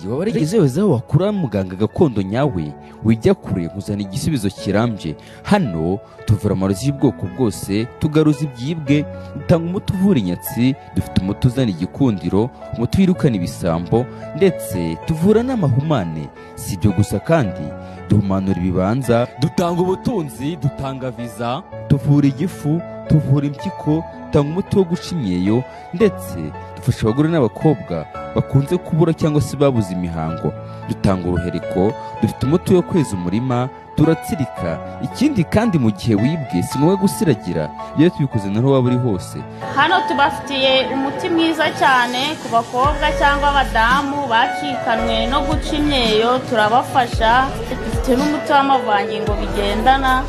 Waba warigeze wibaza aho wakura muganga gakondo nyawe? Wijya kure, nkuzana igisubizo kirambye. Hano tuvura amarozi y'ubwoko bwose, tugaruza ibyibwe, dutanga umuti uvura inyatsi, dufite umuti uzana igikundiro, umuti wirukana ibisambo, ndetse tuvura n'amahumane. Si ibyo gusa kandi, duhumanura ibibanza, dutanga ubutunzi, dutanga viza, tuvura igifu, tuvura impyiko, dutanga umuti wo guca imyeyo, ndetse dufasha abagore n'abakobwa bakunze kubura cyangwa se babuze imihango. Dutanga uruhereko, dufite umuti wo kweza umurima, turatsirika. Ikindi kandi, mu gihe wibwe si ngombwa gusiragira, iyo tubikoze naho waba uri hose. Hano tubafitiye umuti mwiza cyane ku bakobwa cyangwa abadamu bacikanwe no guca imyeyo, turabafasha. Dufite n'umuti w'amavangingo bigendana,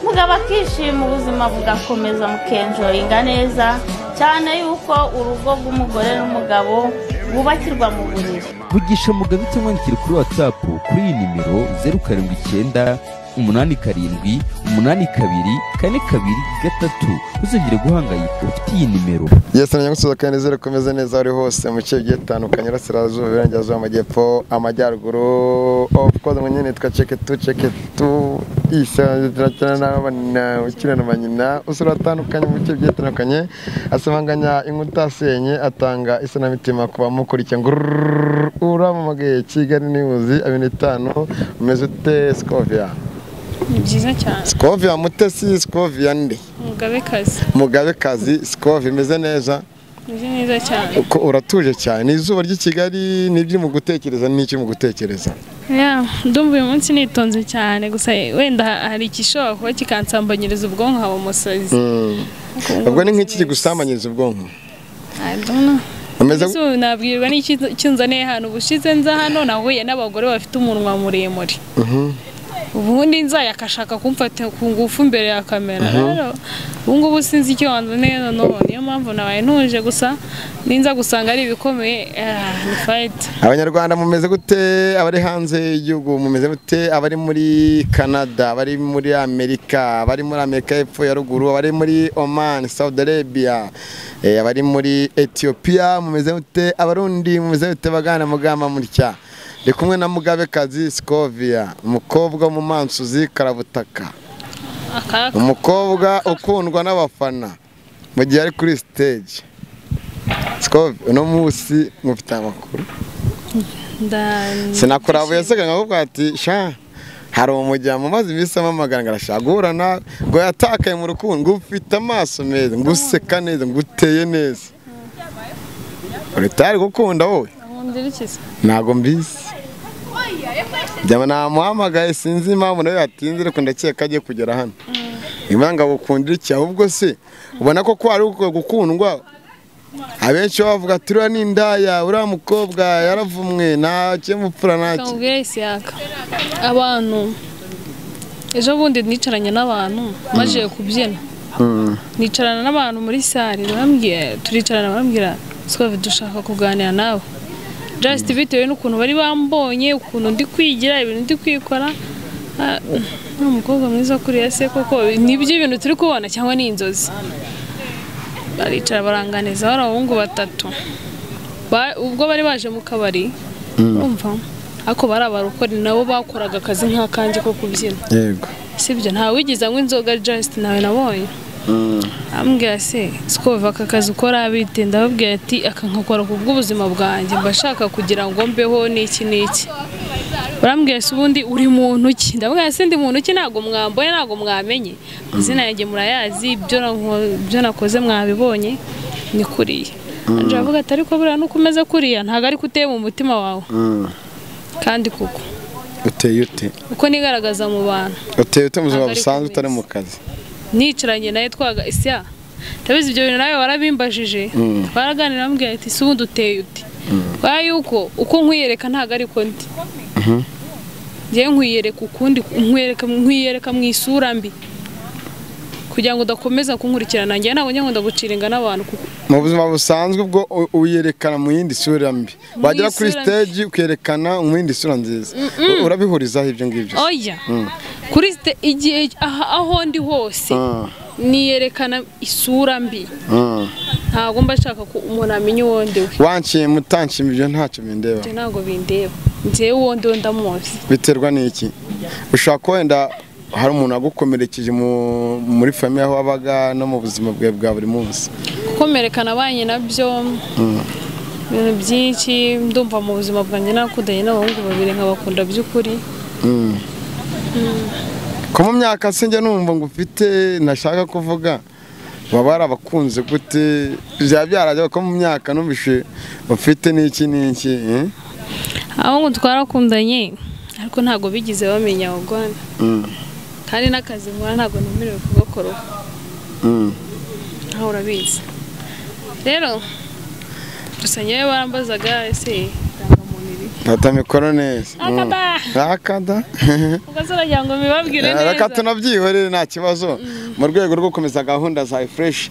mugabo akishima, ubuzima bugakomeza, mukenjoyinga neza cyane, yuko urugo rw'umugore n'umugabo bwubakirwa mu buriri. Vugisha Mugabe cyangwa wandikire kuri WhatsApp kuri iyi nimero: 0798782423. Ntuzongere guhangayika ufite iyi nimero. Yes, nyagusuza kandi nizere ko umeze neza uri hose mu bice bigiye bitandukanye, Iburasirazuba, Iburengerazuba, Amajyepfo, Amajyaruguru. Of course, mwenye nitwa Cheke tu Cheke tu isa turakina n'abana ukina na manyina usura atandukanye mu bice bigiye bitandukanye, asabanganya inkuta asenye, atanga isanamitima ku bamukurikiye ngo uramamagaye. Kigali News 25. Umeze ute, Scovia? Ni byiza cyane. Scovia Mutesi, Scovia nde? Mugabekazi. Mugabekazi Scovia, imeze neza? Meze neza cyane. Uko uratuje cyane, ni izuba ry'i Kigali n'ibyo mu gutekereza, n'iki mu gutekereza? Yeah, ndumva uyu munsi nitonze cyane, gusa wenda hari ikishobora kuba kikansambanyiriza ubwonko haba umusazi. Ubwo ni nk'iki kigusambanyiriza ubwonko? I don't know. Umeze Ese ubu nabwirwa n'iki kinzaniye hano? Ubushize nza hano nahuye n'abagore bafite umunwa muremure. Ubundi nza akashaka kumfata ku ngufu imbere ya kamera. Rero ubu ngubu sinzi icyo wanzaniye noneho, niyo mpamvu nabaye ntuje. Gusa ninza gusanga ari ibikomeye, ni fight. Abanyarwanda mumeze gute? Abari hanze y'igihugu mumeze gute? Abari muri Canada, abari muri Amerika, abari muri Amerika y'Epfo ya ruguru, abari muri Oman, Saudi Arabia, abari muri Ethiopia mumeze gute? Abarundi mumeze gute? Bagana mugamba mutya, ndi kumwe na Mugabekazi Scovia, umukobwa w'umumansuzi karabutaka, Akaka. umukobwa ukundwa n'abafana mu gihe ari kuri stage. Scovia, uno munsi mufite amakuru? Sinakurabuye se nkavuga ati sha hari umujyamo umaze iminsi amamagana ngo arashaka guhura nawe, ngo yatakaye mu rukundo, ngo ufite amaso meza, ngo useka neza, ngo uteye neza, uri tayari gukunda wowe? Nkundira iki se? Ntabwo mbizi. Jyama namuhamagaye, sinzi impamvu nawe yatinze, ariko ndakeka agiye kugera hano. Imana gukundira iki? Ahubwo se ubona ko ko ari gukundwa? Abenshi bavuga ati uriya ni indaya, uriya mukobwa yaravumwe, nta kimupfura, nta ki. Kamubwire Isiyaka, abantu ejo bundi nicaranye n'abantu maze kubyina, nicarana n'abantu muri salle, barambwira, turicarana, barambwira: "Scovia, dushaka kuganira nawe." Just bitewe n'ukuntu bari bambonye, ukuntu ndi kwigira, ibintu ndi kwikora. Ni umukobwa mwiza kuriya se koko nibyo ibintu turi kubona cyangwa ni inzozi? Baricara baranganiza. Bari abahungu batatu. Ubwo bari baje mu kabari, urumva, ariko bari abarokore nabo, bakoraga akazi nk'akanjye ko kubyina. Sibyo, ntawe wigeze anywa inzoga, just nawe nabonye. Ambwira: "Se Scovia, aka kazi ukora bite?" Ndababwira ati aka nkakora ku bw'ubuzima bwanjye, mba shaka kugira ngo mbeho n'iki n'iki. Barambwira: "Se ubundi uri muntu ki?" Ndababwira: "Se ndi muntu ki? Ntabwo mwamboye, ntabwo mwamenye amazina yanjye, murayazi, ibyo nakoze mwabibonye, ni kuriya." Anje avuga ati: "Ariko buriya nuko umeze kuriya ntabwo ariko uteye mu mutima wawe." Kandi kuko Uteye ute? Uko nigaragaza mu bantu. Uteye ute mu buzima Ntabwo ari busanzwe utari kumeze. mu kazi? Nicaranye nawe twaga isya, ndabizi ibyo bintu nawe warabimbajije, twaraganira, bambwira ati: "Se ubundi uteye ute?" Kubera yuko uko nkwiyereka ntabwo ariko ndi. Njyewe nkwiyereka ukundi, nkwiyereka mu isura mbi kugira ngo udakomeza kunkurikirana. Njyewe ntabwo njya nkunda guciringa n'abantu kuko Mu buzima busanzwe ubwo uyerekana mu yindi sura mbi, wagera kuri isura mbi. stage ukerekana mu yindi sura nziza. Urabihurizaho ibyo ngibyo? Oya, kuri igihe aho ndi hose. Niyerekana isura mbi. Ntabwo mba nshaka ko umuntu amenya uwo ndiwe. Wanshima utanshima ibyo ntacyo bindeba. Ibyo ntabwo bindeba. Njyewe uwo ndiwe ndamuzi. Biterwa n'iki? Ushaka ko wenda hari umuntu agukomerekeje muri famille aho wabaga no mu buzima bwawe bwa buri munsi. Gukomerekana abanye nabyo ibintu byinshi ndumva mu buzima bwanjye nakundanye n'abahungu babiri nkabakunda by'ukuri. Ko mu myaka sinjye numva ngo ufite nashaka kuvuga baba barabakunze gute bya byarajya ko mu myaka numvishe ufite n'iki n'iki Abahungu twarakundanye ariko ntago bigize bamenya ubwana. Kandi n'akazi nkora ntago nemerewe kugakora. Aho urabizi. Rero gusa nyewe barambazaga ese irangamuntu iri. Fata mikoro neza. Akada. Ubwo uragira ngo mibabwire neza. Reka tunabyihorere nta kibazo mu rwego rwo gukomeza gahunda za fresh.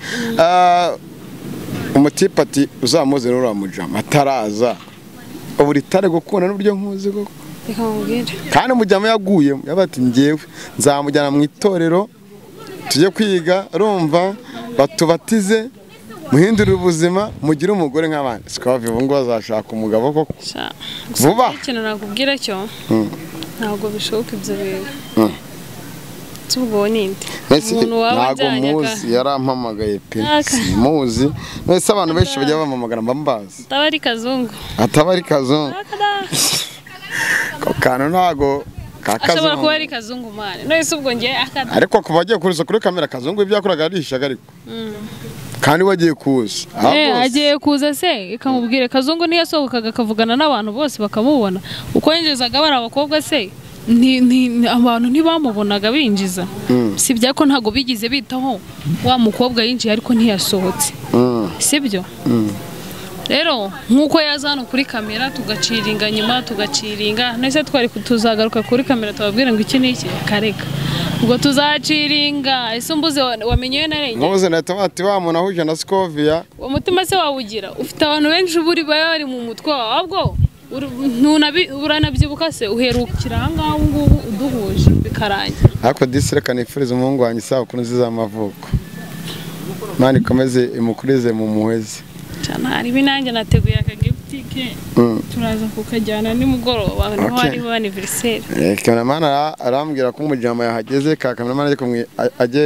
Umutipe ati uzamuze rero uramujama ataraza. Ubu ritare gukunda n'uburyo nkuzi koko. Reka nkubwire. Kandi umujama yaguye yabati ngewe nzamujyana mu itorero tujye kwiga urumva batubatize muhindurire ubuzima mugire umugore nk'abandi. Sikavi ubu ngo azashaka umugabo koko. Vuba. Ikintu nakubwira cyo ntabwo bishoboka ibyo bintu. Tubwo ninde? Umuntu waba ajyanye muzi yarampamagaye pe. Muzi. Nese abantu benshi bajya bamamagara mbambazi. Ataba ari kazungu. Ataba ari kazungu. Kantu ntago kakazo. Ashobora kuba ari kazungu mane. None ubwo ngiye akada. Ariko kuva agiye kuruza kuri kamera kazungu ibyo yakoraga arishaga ariko. Kandi wagiye kuza. Agiye kuza se ikamubwire kazungu ntiyasohokaga akavugana n'abantu bose bakamubona. Uko yinjizaga bari abakobwa se ni abantu ntibamubonaga binjiza. Sibyo ko ntago bigize bitaho wa mukobwa yinjiye ariko ntiyasohotse. Sibyo? Rero nkuko yaza hano kuri kamera tugaciringa nyuma tugaciringa nese twari tuzagaruka kuri kamera tubabwira ngo iki niki kareka ubwo tuzaciringa ese umbuze wamenyewe narenge nkoze na tomati wa muntu ahuje na Scovia umutima se wawugira ufite abantu benshi buri bari mu mutwe wabwo uranabyibuka se uherukira aha ngaho ngubu uduhuje bikarangira. Ariko disi reka nifurize umuhungu wanjye isabukuru nziza y'amavuko. Imana ikomeze imukurize mu muhezi. Cyane hari binange nateguye akagifutike turaza kukajyana nimugoroba niho hariho anniversaire. Cameraman arambwira ko umujama yahageze ka cameraman ariko ajye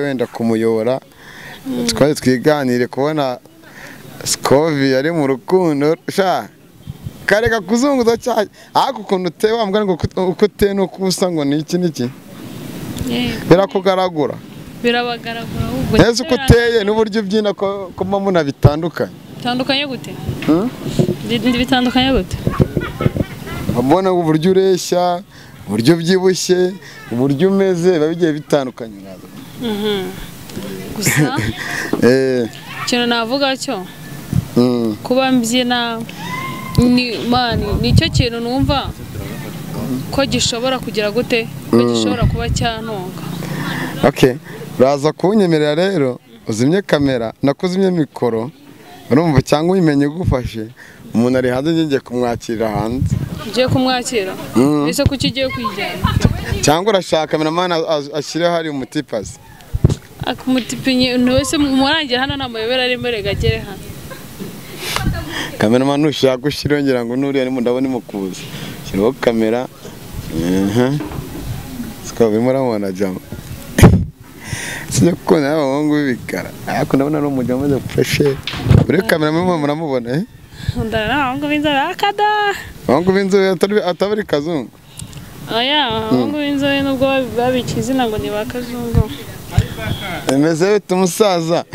wenda kumuyobora twari twiganire kubona Scovi ari mu rukundo sha kareka kuzunguza cyane ariko ukuntu uteye wambwa ngo uko uteye no kusa ngo ni iki niki birakugaragura birabagaragura ahubwo neza uko uteye n'uburyo ubyina ko muna bitandukanye. Bitandukanye gute? Bitandukanye gute? Mbona uburyo ureshya, uburyo ubyibushye, uburyo umeze biba bigiye bitandukanye. Gusa ikintu navuga cyo kuba mbyina ni mani nicyo kintu numva ko gishobora kugira gute ko gishobora kuba cyantonga. Okay. Uraza kunyemerera rero uzimye kamera nakuzimye mikoro urumva cyangwa uyimenye gufashe umuntu ari hanze ngiye kumwakira hanze. Ugiye kumwakira? Ese kuki ugiye kwijyana? Cyangwa urashaka cameraman ashyire hari umutipazi. Akumutipinye wese murangira hano namayobera ari mbere gagere hano. Cameraman ushaka gushirongera ngo nuriya ni ndabona imukuza. Shiraho kamera. Siko bimuramubona jama. Sijya gukunda n'abahungu b'ibikara ariko ndabona ari umujama umeze fresh. Uri kamera mwe muramubona Nkundana n'abahungu b'inzobe akada. Abahungu b'inzobe atari ari kazungu. Oya, abahungu b'inzobe nubwo babica izina ngo ni ba kazungu. Emeze bite umusaza?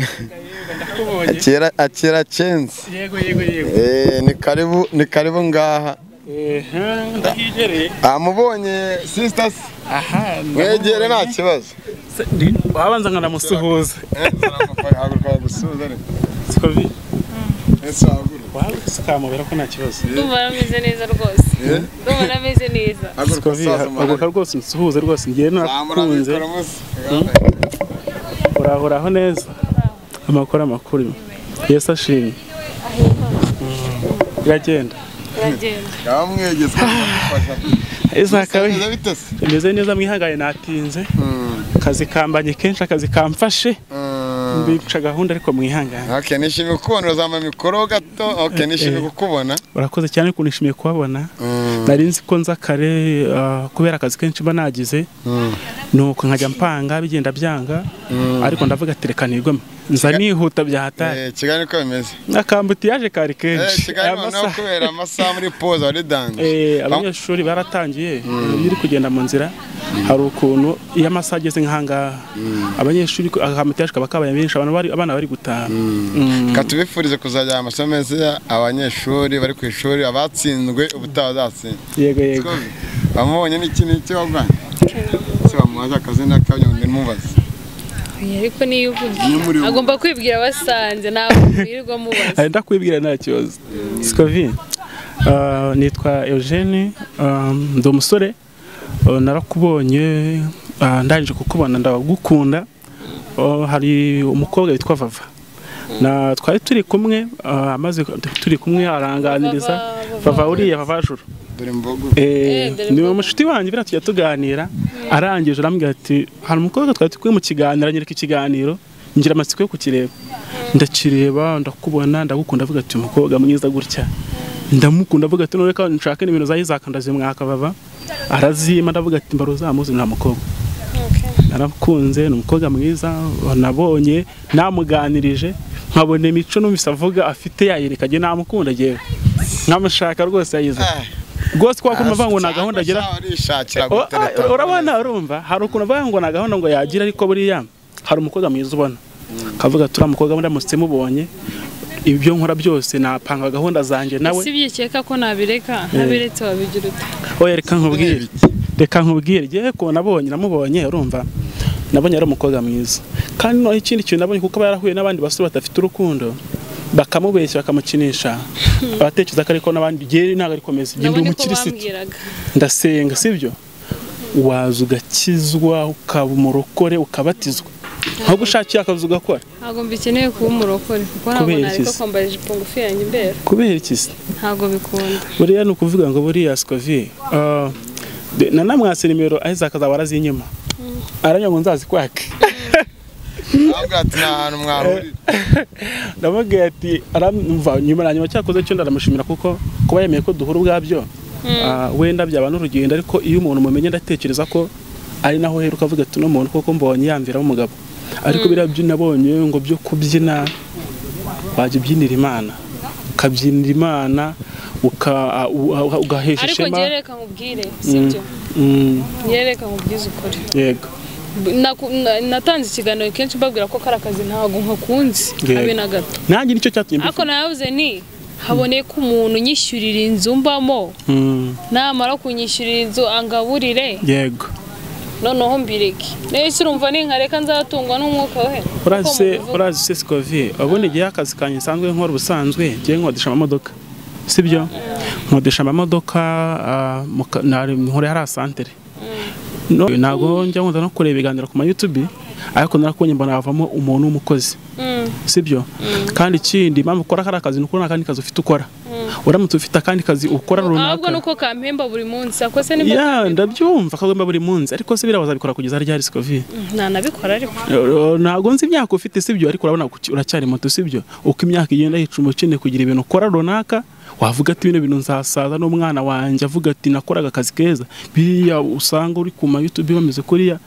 Akira chance. Yego yego yego. Ni karibu, ni karibu ngaha. Ndahigereye. Amubonye sisters. Aha, mwegere nta kibazo. Wabanza nkanamusuhuza. Haguruka gusuhuza ariko. Sikovi. Ese haguruka. Wakamubera ko nta kibazo. Ndumva nameze neza rwose. Ndumva nameze neza. Sikovi, haguruka rwose nsuhuze rwose ngiye nakunze. Urahoraho neza. Amakuru amakuru. Yesu ashimwe. Iragenda. Iragenda. Yamwegeze kumufasha. Isakawe. Imeze neza mwihangaye natinze. Akazi kambanye kenshi, akazi kamfashe. Mbica gahunda ariko mwihangane. Okay, nishimiye kukubona, uzampa mikoro gato. Okay, nishimiye kukubona. Urakoze cyane ko nishimiye kubabona. Nari nzi ko nza kare kubera akazi kenshi mba nagize. Nuko nkajya mpanga bigenda byanga, ariko ndavuga ati reka nigwemo. Nza nihuta byahatari. Kigali ko bimeze. Akambutiyaje kari kenshi. Kigali noneho kubera amasaha muri pause wari danje. Abanyeshuri baratangiye biri kugenda mu nzira. Hari ukuntu iyo amasaha ageze nk'ahangaha abanyeshuri akambutiyaje kaba kabaye benshi, abantu bari abana bari gutaha. Katubifurize kuzajya amasomo meza abanyeshuri bari ku ishuri, abatsinzwe ubutaha bazatsinda. Yego yego. Bamubonye n'iki n'iki wagwanye? Se bamubaza akazina kanyu ntimubaze. Ariko niyo uvuga agomba kwibwira basanze ntabwo wirirwa mubaza. Ndakwibwira nta kibazo. Scovi, nitwa Eugene, ndi umusore, narakubonye, ndangije kukubona ndagukunda. Hari umukobwa witwa Vava. Na twari turi kumwe, amaze turi kumwe aranganiriza Vava uriya Vava Juru. Ni umushuti wanjye bira tujya tuganira, arangije arambwira ati hari umukobwa twari turi kumwe mu kiganiro, anyereka ikiganiro, ngira amatsiko yo kukireba. Ndakireba, ndakubona, ndagukunda, avuga ati umukobwa mwiza gutya. Ndamukunda, avuga ati none reka nshake nimero za Isaac ndazimwaka Vava. Arazima, ndavuga ati mbaruzamuzi nta mukobwa. Narakunze, ni umukobwa mwiza, nabonye namuganirije, nkabona imico numvise avuga afite yayereka je namukunda jewe. Nkamushaka rwose yayize. Rwose kwa kumva ngo na gahunda agira urabona urumva hari ukuntu bavuga ngo na gahunda ngo yagira, ariko buriya hari umukobwa mwiza ubona kavuga turi umukobwa ndamutse mubonye ibyo nkora byose napanga gahunda zanje nawe. Si byekeka ko nabireka ntabiretse wabigira ute? Oya reka nkubwire, reka nkubwire je ko nabonye namubonye urumva nabonye ari umukobwa mwiza, kandi no ikindi kintu nabonye kuko yarahuye n'abandi basore batafite urukundo bakamubeshya bakamukinisha, abatekereza ko ariko n'abandi je ntago ariko meze. Ndi umukirisitu ndasenga, sibyo? Waza ugakizwa ukaba umurokore ukabatizwa, nko gushakira akazi ugakora. Ntago mbikeneye kuba umurokore kuko ntabwo nariko kwambara ijipo ngufi yanjye imbere. Kubera iki se? Ntago bikunda. Buriya ni ukuvuga ngo buriya Scovi nanamwase nimero Isaac azaba arazinyuma, aranya ngo nzazi kwake. Ahubwo ati nta hantu mwahurira. Ndamubwira ati aramva nyuma na nyuma cyakoze cyo ndaramushimira kuko kuba yemeye ko duhura ubwabyo wenda byaba n'urugendo, ariko iyo umuntu mumenye ndatekereza ko ari naho heruka avuga ati no muntu koko mbonye yamvira umugabo. Ariko biriya byo nabonye ngo byo kubyina, wajya ubyinira Imana, ukabyinira Imana ugahesha ishema. Ariko ngiye reka nkubwire, sibyo? Ngiye reka nkubwize ukuri. Yego. Natanze ikiganiro kenshi mbabwira ko kari akazi ntabwo nkakunze habe na gato. Nanjye nicyo cyatumye. Ariko navuze ni haboneka umuntu nyishyurira inzu mbamo, namara kunyishyurira inzu angaburire. Yego. Noneho mbireke. Nese urumva ninkareka nzatungwa n'umwuka we. Urazi se Scovi, ubundi igihe akazi kanye nsanzwe nkora ubusanzwe ngiye nkodesha amamodoka. Sibyo? Nkodesha amamodoka nkore hari santere. Ntago njya nkunda no kureba ibiganiro ku ma YouTube, ariko narakubonye mbona havamo umuntu w'umukozi. Sibyo? Kandi ikindi impamvu ukora kari akazi nuko nta kandi kazi ufite ukora. Uramutse ufite akandi kazi ukora runaka. Ahubwo nuko kampemba buri munsi, ako se nimba ya ndabyumva kagomba buri munsi, ariko se birabaza bikora kugeza ryari Scovi? Nta nabikora ariko. Ntago nzi imyaka ufite, sibyo? Ariko urabona uracyari muto, sibyo? Uko imyaka igenda yicuma ukeneye kugira ibintu ukora runaka, wavuga ati bino bintu nzasaza n'umwana wanjye avuga ati nakoraga akazi keza. Biriya usanga uri ku ma YouTube bameze kuriya.